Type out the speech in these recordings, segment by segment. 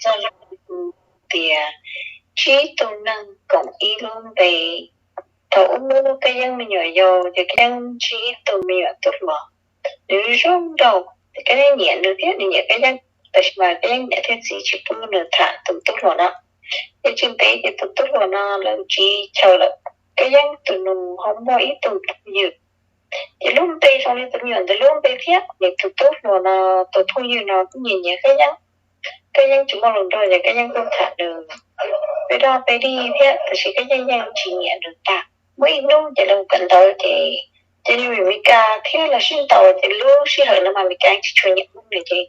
txoj zoo tias tsib tug neeg koom ib lub npe. Thaum ub Kab Yeeb me nyuam yaus ces Kab Yeeb ntsib ib tug me nyuam tub hluas, nws zoo nraug, Kab Yeeb nyiam nws thiab nws nyiam Kab Yeeb, tab sis mas Kab Yeeb niam thiab txiv tsis pub nws tham tus tub hluas no. Ces tsis ntev ces tus tub hluas no lawv tsis chaw lawm. Kab Yeeb tus nus ho muaj ib tug phooj ywg, ces lub npe zoo li tus me nyuam ntawd lub npe thiab, ces tus tub hluas no tus phooj ywg no kuj nyiam nyiam Kab Yeeb. Kab Yeeb tsis muaj hluas nraug ces Kab Yeeb kuj tham nws peb dog peb dig thiab, tab sis Kab Yeeb yeej tsis nyiam nws tag. Muaj ib hnub ces lawv mus kawm ntawv ces, ces New York Meskas thiab lawv sib ntaus, ces lub sij hawm no mas Meskas tsis tshua nyiam Hmoob li ces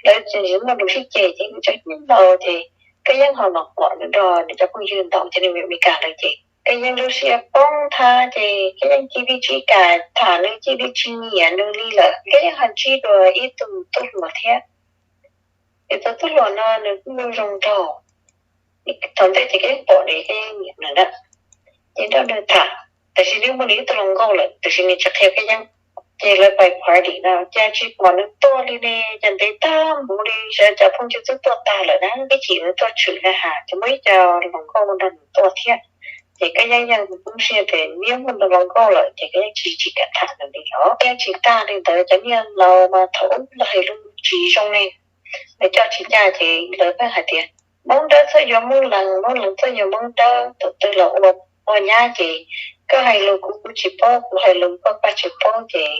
lawv tsis muaj lus sib ceg ces ib tsam hnub ntawd ces Kab Yeeb ho los pom nws nrog nws cov phooj ywg ntaus cov New York Meskas lawm ces Kab Yeeb lub siab poob thab ces Kab Yeeb cia li tsis kam tham nws, cia li tsis nyiam nws li lawm. Kab Yeeb ho ntsib dua ib tug tub hluas thiab, ces tus tub hluas no nws kuj zoo nraug. Thaum ntej ces Kab Yeeb pom nws, Kab Yeeb nyiam nws na, ces nrog nws tham, tab sis nws muaj nws ib tug hluas nkauj lawm, tab sis nws tsis qhia Kab Yeeb. Ces lawv pais party no cas tsis pom nws tuaj li ne, cas ntev tag npaum li, sawv cov phooj ywg twb tuaj tag lawm na, ib chim nws tuaj tshwm na has, ces muaj ib co hluas nkauj nrog nws tuaj thiab. Ces Kab Yeeb yeej poob siab tias nws muaj tus hluas nkauj lawm ces Kab Yeeb tsis tsis kam tham nws li os. Yeej tsis tag li ntawd, cov niag laus mas thaum ub lawv hais lus tsis zoo li, lawv coj tsis ncaj ces lawv pheej hais tias Hmoob dawb txhob yuav Hmoob lees, Hmoob lees txhob yuav Hmoob dawb. Thaum twg los ua, ua nyab ces koj hais lus kuv kuv tsis paub, kuv hais lus koj koj tsis paub ces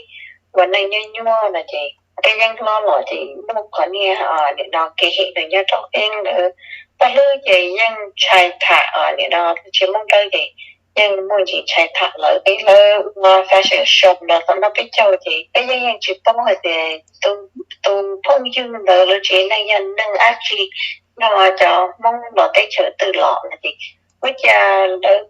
ua neej nyuaj nyuaj no ces Kab Yeeb hlob los ces muaj qhov niag nim no kev hem nws nyob rau Kab Yeeb lawv paj hlwb ces yeej ntshai tham nim no tsis Hmoob dawb ces yeej muaj ntsis ntshai tham lawv. Peb lawv ua fashion show los tom no peb caug ces Kab Yeeb yeej tsis paub hais tias tus phooj ywg ntawd lawv tsev neeg yog neeg dab tsi, yog cov Hmoob los teb chaws twg los no ces ua cas lawv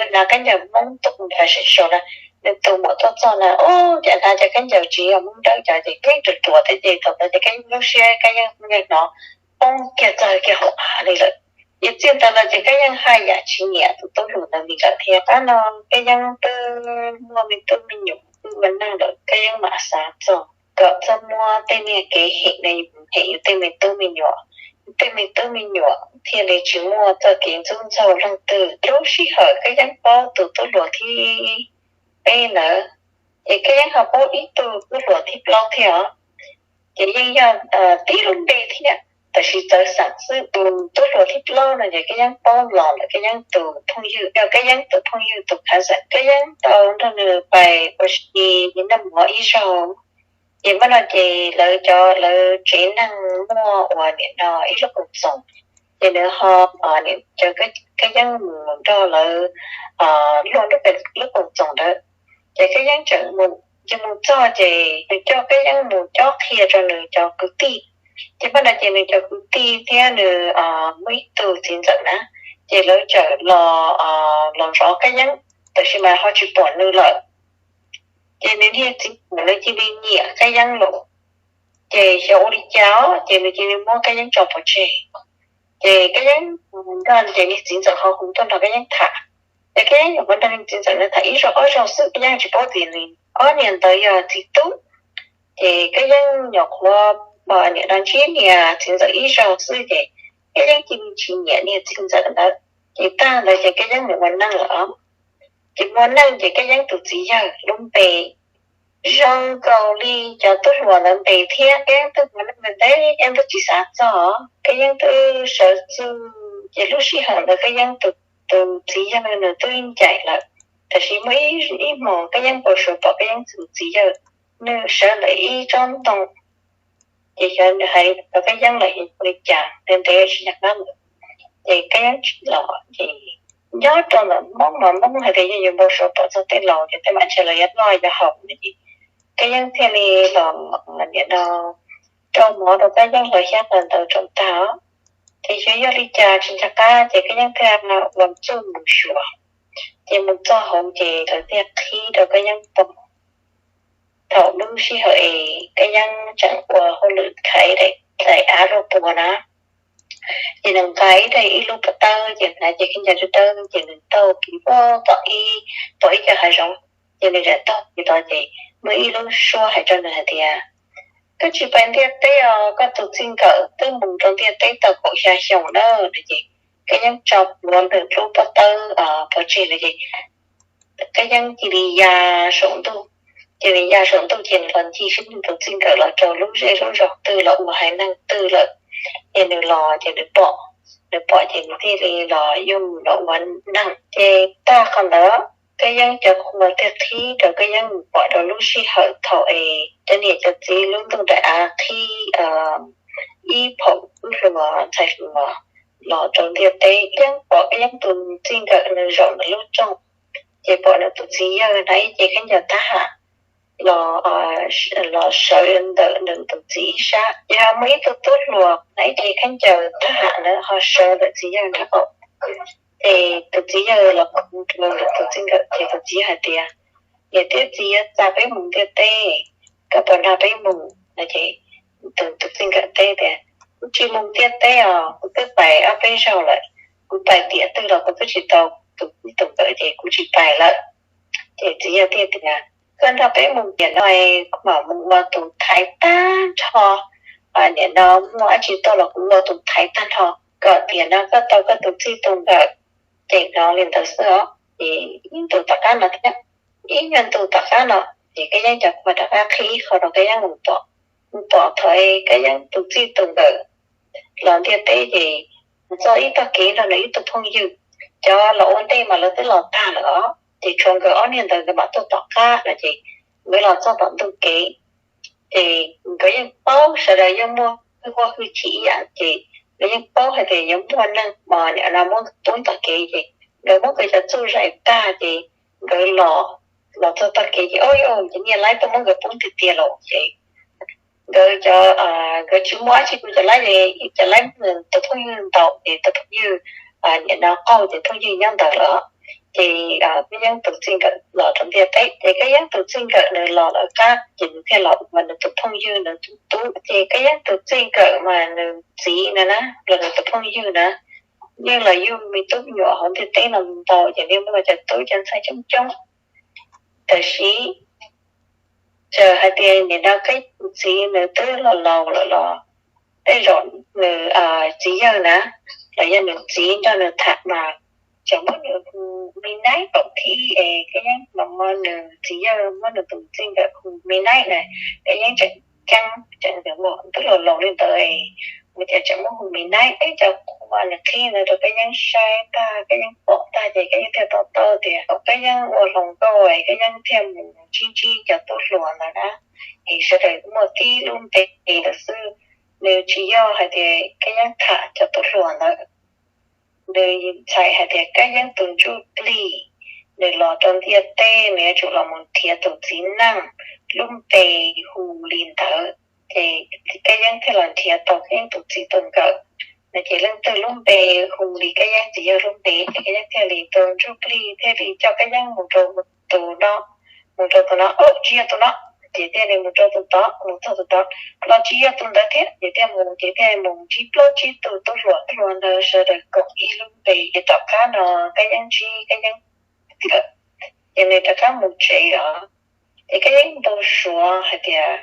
hnav khaub ncaws Hmoob tuaj fashion show na, nws tus muam tuaj txog na, ua cas hnav cov khaub ncaws tsis yog Hmoob dawb cov ces Kab Yeeb ruam ruam thiab ces thaum ntawd ces Kab Yeeb lub siab Kab Yeej hnov poob kiag txog kiag hauv av li lawm. Ces txij ntawd los ces Kab Yeej haj yam tsis nyiam tus tub hluas ntawd li lawm thiab. Qab no Kab Yeej twb muaj me tub me nyuam twb ua neej lawm, Kab Yeej mam xav txog kom txhob muab tej niag kev hem no yus hem yus tej me tub me nyuam. Yus tej me tub me nyuam thiaj li tsis muaj txoj kev ntxub ntxaug leej twg. Lub sij hawm Kab Yeej paub tus tub hluas thib peb ntawd, ces Kab Yeej ho paub ib tug tub hluas thib plaub thiab os. Ces yeej yog tib lub npe thiab, tab sis txawv xeem xwb. Tus tub hluas thib plaub no ces Kab Yeej paub los lawm, Kab Yeej tus phooj ywg, yog Kab Yeej tus phooj ywg tus cousin. Kab Yeej tau nrog nws pais ua si noj mov ib zaug. Ces mas no ces lawv cov, lawv tsev neeg muaj uas nim no ib lub koom txoos, ces nws ho, Kab Yeej mus nrog lawv luaj lub koom txoos ntawd. Ces Kab Yeej tseem mus, ces mus txog ces nws coj Kab Yeej mus cob qhia rau nws cov kwv tij. Ces mas no ces nws cov kwv tij thiab nws muaj ib tug txiv ntxawm na, ces lawv txawm los, los zov Kab Yeej, tab sis mas ho tsis pom nws lawm. Ces nws niag txiv ntxawm lawv cia li nyiam Kab Yeej lawm. Ces xyov ua li cas ces nws cia li muab Kab Yeej tso pov tseg. Ces Kab Yeej nrog, ces niag txiv ntxawm ho hu tuaj nrog Kab Yeej tham. Ces Kab Yeej nyuam qhuav nrog niag txiv ntxawm ntawd tham ib zaug ob zaug xwb, Kab Yeej tsis paub tias nws ob niag ntawd yog txiv tub. Ces Kab Yeej nyuam qhuav nim no ntsib niag txiv ntxawm ib zaug xwb ces Kab Yeej cia li tsis nyiam niag txiv ntxawm ntawd. Ces tag ntawd ces Kab Yeej mus ua neej lawm. Ces mus ua neej ces Kab Yeej tus txiv yawg lub npe zoo nkaus li cov tub hluas ntawd npe thiab. Kab Yeej twb mus ua neej ntev, Kab Yeej twb tsis xav txog, Kab Yeej twb sawv txug. Ces lub sij hawm ntawd Kab Yeej tus txiv yawg nws twb ncaim lawm, tab sis muaj ib hmos Kab Yeej pom, sawv pom Kab Yeej tus txiv yawg nws sawv ntawm ib tsob ntoo. Ces xyov nws hais rau Kab Yeej lawm ua li cas, ntev ntev tsis nco qab lawm. Ces Kab Yeej tsis los ces nyob rau ntawm Hmoob mas Hmoob hais tias yog yuav npau suav pom txog tej laus ces tej mam ntshe los yuav noj yuav haus no ces Kab Yeej thiaj li los nim no rau mov rau Kab Yeej los xyab ntawv rau tag. Ces xyov yog li cas tsis nco qab ces Kab Yeej thiaj ua txuj mus xyuas. Ces mus txog hauv ces lawv thiaj qhib rau Kab Yeej pom. Thaum lub sij hawm es Kab Yeej tseem ua hauj lwm khais daim av luaj pua na, ces nws nqa ib daim, ib lub pob tawb ces hnav cev khaub ncaws dawb dawb ces nws taug kev pem tom ib, tom ib co hav zoov. Ces nws tseem taug kev tod ces muaj ib lub suab hais rau nws hais tias, Koj tsis pais ntiaj teb os, koj tus txij nkawm twb mus rau ntiaj teb tau kaum xya xyoo na. No ces Kab Yeeb tso plhuav nws lub pob tawb pov tseg no ces Kab Yeeb cia li ya saum ntuj. Ces nws ya saum ntuj ces nws los ncig xwb, nws tus txij nkawm los rau lub zej lub zos twg los ua haiv neeg twg lawm. Ces nws los ces nws pom, nws pom ces nws thiaj li los yuav mus los ua neeg. Ces tag qhov ntawd Kab Yeeb cov qhua thiaj qhib rau Kab Yeeb mus pom rau lub sij hawm thaum es cov niam cov txiv lub ntuj daim av qhib ib phaum tub hluas ntxhais hluas los rau ntiaj teb. Yeeb pom Kab Yeeb tus txij nkawm nws zaum ntawm lub rooj, ces pom nws tus txiv yawg hnav ib ce khaub ncaws thab ham los sawv ntawm nws tus txiv ib sab. Ces ho muaj ib tug tub hluas hnav ib ce khaub ncaws thab ham na ho sawv ntawm txiv yawg nrab qaum. Ces tus txiv yawg los khoov rau nws tus txij nkawm ces tus txiv yawg hais tias, niam thiab txiv, yuav txav peb mus ntiaj teb, koj puas nrog peb mus? No ces tus txij nkawm teb tias, kuv tsis mus ntiaj teb os, kuv twb pais ob peb zaug lawm, kuv pais tiam twg los kuv twb tsis tau tus txij tus nkawm ces kuv tsis pais lawm. Ces txiv yawg thiaj tias, koj nrog peb mus tiam no, kuv mam mus ua tus thaiv tag nrho. Nim no muaj dab tsi tuaj los kuv ua tus thaiv tag nrho, kom tiam no koj tau koj tus txij tus nkawm. Ces hnov li ntawd xwb os, ces ib ntus tom qab no thiab, ib nyuag ntu tom qab no, ces Kab Yeeb cov qhua rov qab qhib ib qho rau Kab Yeeb mus pom, mus pom thaum Kab Yeeb tus txij tus nkawm los ntiaj teb ces mus txog ib tog kev nrog nws ib tug phooj ywg. Cov los ua ntej mas lawv twb los tag lawm os, ces tshuav nkawd ob niag ntawd nkawd mam tuaj tom qab no ces nkawd los txog tom ntug kev. Ces nkawd yeej paub, sawv daws yeej muaj hwj huam hwj chim ib yam, ces nkawd yeej paub hais tias yuav muaj neeg mas nim no muab nkawd poob tom kev, ces nkawd muab nkawd cov txuj zais tag ces nkawd los, los txog tog kev ces, o, cov niag laib tuaj muab nkawd poob tiag tiag lawm ces nkawd cov, nkawd tsis muaj dab tsi, kuv cov laib, cov laib muab tus phooj ywg ntaus ces tus phooj ywg nim no qaug ces phooj ywg nyob ntawd lawm. Ces Kab Yeeb tus txij nkawm los rau ntiaj teb, ces Kab Yeeb tus txij nkawm nws los lawm qab ces nws thiaj los ua nws tus phooj ywg nws tus tub. Ces Kab Yeeb tus txij nkawm mas nws txiv na na, los nws tus phooj ywg na, yeej los yug me tub me nyuam hauv ntiaj teb no ntau ces yeej muaj cov tub cov ntxhais coob coob. Tab sis txawm hais tias nim no Kab Yeeb tus txiv nws twb los laus lawm los tej zaum nws txiv yawg na, los yog nws txiv nrog nws tham mas tseem muab nws hu me naib kaum thib es Kab Yeeb los muab nws txiv yawg muab nws tus txij nkawm hu me naib na, Kab Yeeb tseem ceeb tseem tias, ua, twb los laus li ntawd es ua cas tseem muab hu me naib? Peb cov qhua nws qhib ntawd rau Kab Yeeb saib tag, Kab Yeeb pom tag ces Kab Yeeb thiaj to taub tias Kab Yeeb ua hluas nkauj es Kab Yeeb thiaj mus ntsib ntsib cov tub hluas ntawd na, es sawv daws muaj tib lub npe ntawd xwb. Nws tsis yog hais tias Kab Yeeb tham cov tub hluas ntawd, nws txhais hais tias Kab Yeeb tus ntsuj plig, nws los rau ntiaj teb nws yuav tsum los mus nrhiav tus txiv neej lub npe hu li ntawd, ces Kab Yeeb thiaj los nrhiav tau Kab Yeeb tus txij tus nkawm. No ces leej twg lub npe hu li Kab Yeeb txiv yawg lub npe ces Kab Yeeb thiaj li tus ntsuj plig thiaj li coj Kab Yeeb mus rau tus no, mus rau tus no, o, tsis yog tus no, ces thiaj li mus rau tus tod, mus txog tus tod los tsis yog tus ntawd thiab, ces thiaj mus, ces thiaj mus ntsib plaub tsib tus tub hluas, tub hluas ntawd sawv daws koom ib lub npe, ces tom qab no Kab Yeeb ntsib Kab Yeeb txiv lawm, ces nws rov qab mus tsev os. Ces Kab Yeeb npau suav hais tias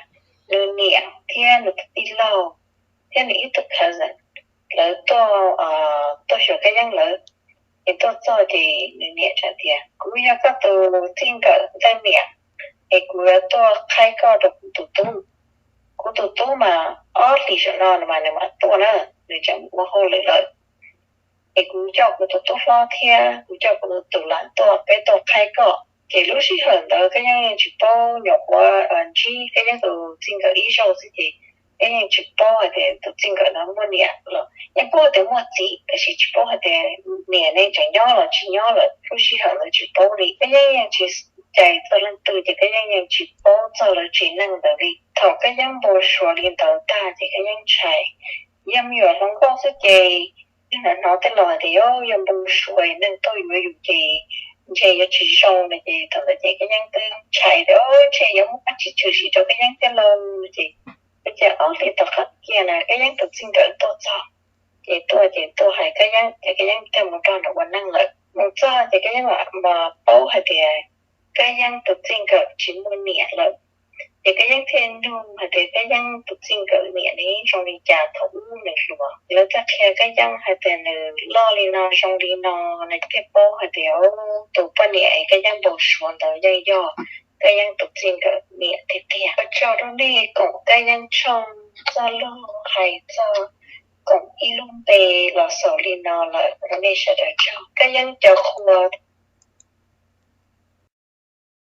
nws niam thiab nws tus tij laug thiab nws ib tug cousin lawv tuaj, tuaj xyuas Kab Yeeb lawv. Ces tuaj txog ces nws niam txawm tias, kuv yog koj tus txij nkawm ntxawg niam, es kuv yuav tuaj qhaib koj rau kuv tus tub. Kuv tus tub mas ob hlis saum no mas nws mam tuaj na, nws tseem ua hauj lwm lawm. Es kuv coj kuv tus tub hlob thiab kuv coj kuv tus lam tuaj, peb tuaj qhaib koj. Ces lub sij hawm ntawd Kab Yeeb yeej tsis paub, nyuam qhuav ntsib Kab Yeeb tus txij nkawm ib zaug xwb ces Kab Yeeb yeej tsis paub hais tias tus txij nkawm no muaj niam los, yeej paub tias muaj txiv tab sis tsis paub hais tias niam ne tseem nyob los tsis nyob lawm, lub sij hawm ntawd tsis paub li. Kab Yeeb yeej tsis cais txog leej twg ces Kab Yeeb yeej tsis paub txog lawv tsev neeg ntawd li. Thaum Kab Yeeb npau suav li ntawd tag ces Kab Yeeb ntshai. Yog me nyuam hluas nkauj xwb ces yeej hnov hnov tej laus hais tias yog npau suav neeg tuaj yuav yus ces ntshe yuav tsis zoo no ces thaum ntawd ces Kab Yeeb twb ntshai tias ntshe yuav muaj dab tsi tshwm sim rau Kab Yeeb thiab lauj. Ces, ces ob hlis tom qab kiag na Kab Yeeb tus txij nkawm tuaj txog, ces tuaj ces tuaj hais Kab Yeeb ces Kab Yeeb thiaj mus nrog nws ua neej lawm. Mus txog ces Kab Yeeb mam paub hais tias Kab Yeeb tus txij nkawm tsis muaj niam lawm. Ces Kab Yeeb thiaj nug hais tias, Kab Yeeb tus txij nkawm niam ne zoo li cas thaum ub nws hluas? Lawv thiaj qhia Kab Yeeb hais tias nws loj li no zoo li no, nws thiaj paub hais tias tus poj niam es Kab Yeeb npau suav ntawd yeej yog Kab Yeeb tus txij nkawm niam tiag tiag. Ua tsaug rau nej koom Kab Yeeb tshooj txoj lug hais txog koom ib lub npe los xaus li no lawm rau nej sawv daws tsaug. Kab Yeeb cov qhua